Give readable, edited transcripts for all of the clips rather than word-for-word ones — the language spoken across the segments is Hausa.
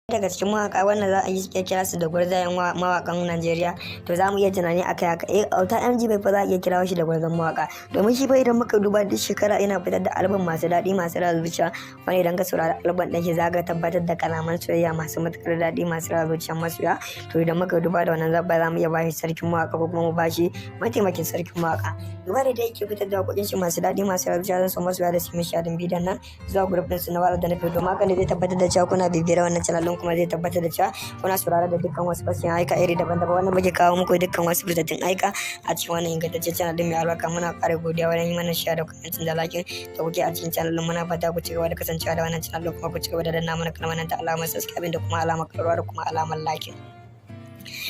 Daga cikin mawaka wanda za a iya kira su da gwarzayen mawakan Najeriya, to za mu iya tunani akai haka. Eh, Auta MG bai fa za a iya kira shi da gwarzon mawaka, domin shi fa idan muka duba, duk shekara yana fitar da album masu daɗi, masu ratsa zuciya, wani idan ka saurari album ɗin shi zaka tabbatar da kalaman soyayya masu matukar daɗi, masu ratsa zuciyar masoya. To idan muka duba da wannan zabba, za mu iya bashi sarkin mawaka ko kuma mu bashi mataimakin sarkin mawaka, duba da yake fitar da waƙoƙin shi masu daɗi, masu ratsa zuciya. Zan so masoya da su mishi sharing bidiyon nan zuwa group ɗin su na WhatsApp da na domin haka ne zai tabbatar da cewa kuna bibiyar wannan channel ɗin, kuma zai tabbatar da cewa kuna saurara da dukkan wasu fasiyan aika iri daban-daban wanda muke kawo muku, dukkan wasu fitattun aika a cikin wannan ingantaccen channel ɗin mai albarka. Muna ƙara godiya wajen yi mana share da comment da like da kuke a cikin channel ɗin. Muna fata ku ci gaba da kasancewa da wannan channel ɗin, kuma ku ci gaba da danna mana kalmar nan ta alamar subscribe da kuma alamar ƙararrawa da kuma alamar like.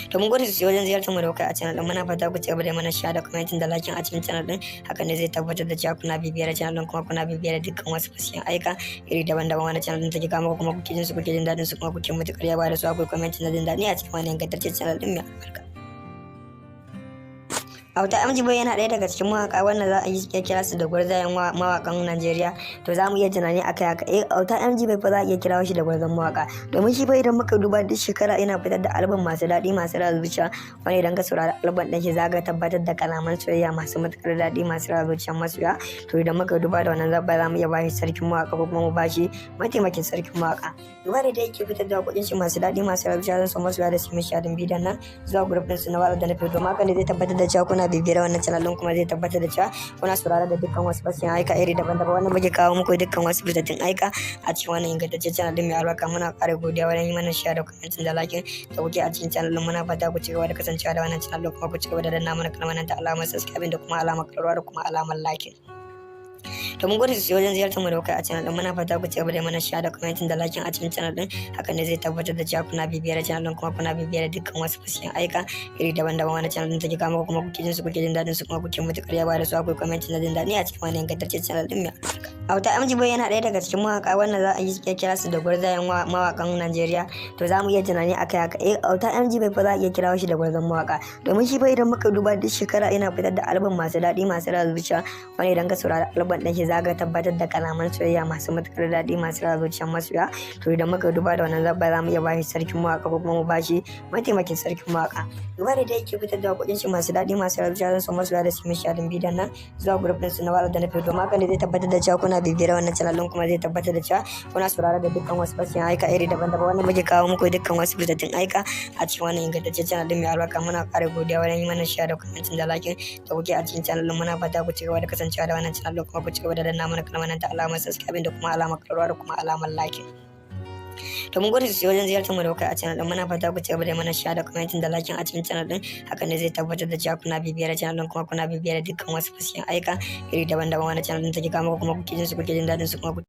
To mun gode sosai wajen ziyartar mu da kuka a channel din. Muna fata ku ci gaba da mana share da comment da like a cikin channel din. Hakan ne zai tabbatar da cewa kuna bibiyar channel din, kuma kuna bibiyar dukkan wasu fasiyan aika iri daban-daban wanda channel din take kama, kuma kuke jin su, kuke jin daɗin su, kuma kuke mutukar yaba da su. Akwai comment na jin daɗi a cikin wannan ingantaccen channel din mai albarka. Auta MG Boy yana ɗaya daga cikin mawaka wanda za a iya kira su da gwarzayen mawakan Najeriya. To za mu iya tunani akai haka. Eh, Auta MG bai fa za a iya kira shi da gwarzon mawaka, domin shi fa idan muka duba, duk shekara yana fitar da album masu daɗi, masu ratsa zuciya, wani idan ka saurari album ɗin shi zaka tabbatar da kalaman soyayya masu matukar daɗi, masu ratsa zuciyar masoya. To idan muka duba da wannan zabba, za mu iya bashi sarkin mawaka ko kuma mu bashi mataimakin sarkin mawaka, duba da yake fitar da waƙoƙin shi masu daɗi, masu ratsa zuciya. Zan so masoya da su mishi sharing bidiyon nan zuwa group ɗin su na WhatsApp da na domin haka ne zai tabbatar da cewa kuna bibiyar wannan channel ɗin, kuma zai tabbatar da cewa kuna saurara da dukkan wasu fasiyan aika iri daban-daban wanda muke kawo muku, dukkan wasu fitattun aika a cikin wannan ingantaccen channel ɗin mai albarka. Muna ƙara godiya wajen yi mana share da comment da like da kuke a cikin channel ɗin. Muna fata ku ci gaba da kasancewa da wannan channel ɗin, kuma ku ci gaba da danna mana kalmar nan ta alamar subscribe da kuma alamar ƙararrawa da kuma alamar like. To mun gode sosai wajen ziyartar mu da kuka a channel din. Muna fata ku ci gaba da mana share da comment da like a cikin channel din. Hakan ne zai tabbatar da cewa kuna bibiyar channel din, kuma kuna bibiyar dukkan wasu fasiyan aika iri daban-daban wanda channel din take kama, kuma kuke jin su, kuke jin daɗin su, kuma kuke mutukar yaba da su. Akwai comment na jin daɗi a cikin wannan ingantaccen channel din mai albarka. Auta MG Boy yana ɗaya daga cikin mawaka wanda za a iya kira su da gwarzayen mawakan Najeriya. To za mu iya tunani akai haka. Eh, Auta MG bai fa za a iya kira shi da gwarzon mawaka, domin shi fa idan muka duba, duk shekara yana fitar da album masu daɗi, masu ratsa zuciya, wani idan ka saurari album ɗin shi zaka tabbatar da kalaman soyayya masu matukar daɗi, masu ratsa zuciyar masoya. To idan muka duba da wannan zabba, za mu iya bashi sarkin mawaka ko kuma mu bashi mataimakin sarkin mawaka, duba da yake fitar da waƙoƙin shi masu daɗi, masu ratsa zuciya. Zan so masoya da su mishi sharing bidiyon nan zuwa group ɗin su na WhatsApp da na domin haka ne zai tabbatar da cewa kuna bibiyar wannan channel ɗin, kuma zai tabbatar da cewa kuna saurara da dukkan wasu fasiyan aika iri daban-daban wanda muke kawo muku, dukkan wasu fitattun aika a cikin wannan ingantaccen channel ɗin mai albarka. Muna ƙara godiya wajen yi mana share da comment da like da kuke a cikin channel ɗin. Muna fata ku ci gaba da kasancewa da wannan channel ɗin, kuma ku ci gaba da danna mana kalmar nan ta alamar subscribe da kuma alamar ƙararrawa da kuma alamar like. To mun gode sosai wajen ziyartar mu da kuka a channel din. Muna fata ku ci gaba da mana share da comment da like a cikin channel din. Hakan ne zai tabbatar da cewa kuna bibiyar channel din, kuma kuna bibiyar dukkan wasu fasiyan aika iri daban-daban wanda channel din take kama, kuma kuke jin su, kuke jin daɗin su, kuma